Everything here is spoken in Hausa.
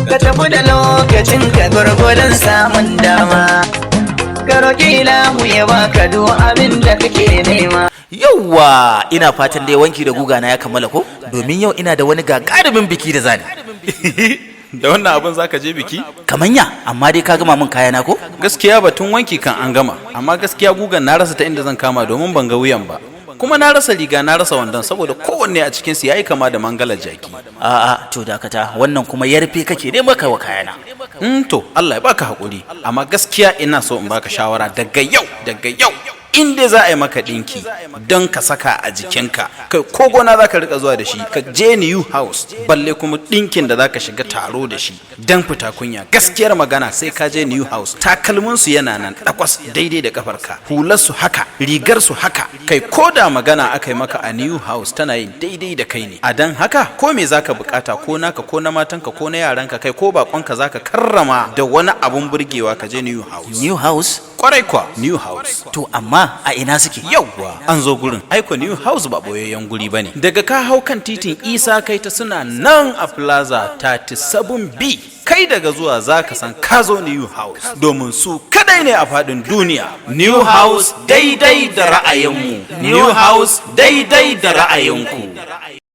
Ka tafi da lokacin ka gwargwadon samun dama. Ka roƙi ilahu ya baka duk abin da kake nema. Yauwa, ina fatan dai wanki da guga na ya kammala ko? Domin yau ina da wani gagarumin biki da zani. Da wannan abin zaka je biki? Kamanya, amma dai ka gama min kayana ko? Gaskiya batun wanki kan an gama, amma gaskiya gugan na rasa ta inda zan kama domin ban ga wuyan ba. Kuma na rasa riga, na rasa wandon, saboda kowanne a cikin su yayi kama da mangalar jaki. A'a, to dakata, wannan kuma yarfe kake ne maka wa kayana. To Allah ya baka hakuri, amma gaskiya ina so in baka shawara daga yau, daga yau in dai za a yi maka ɗinki don ka saka a jikinka, kai ko gona za ka rika zuwa da shi, ka je New House. Balle kuma ɗinkin da za ka shiga taro da shi don fita kunya, gaskiyar magana sai ka je New House. Takalmin su yana nan takwas daidai da kafarka, hular su haka, rigar su haka. Kai, ko da magana aka yi maka a New House, tana yin daidai da kai ne. A dan haka, ko me zaka bukata, ko naka ko na matanka ko na yaranka, kai ko bakonka zaka karrama da wani abun burgewa, ka je New House. New House? Kwarai kwa, New House. To amma a ina suke? Yauwa, an zo gurin. Aiko New House ba boyayyen guri bane. Daga ka hau kan titin Isa Kai ta, suna nan a Plaza 37B. Kai daga zuwa zaka san ka zo New House, domin su kadai ne a faɗin duniya. New House, daidai da ra'ayinmu. New House, daidai da ra'ayinku.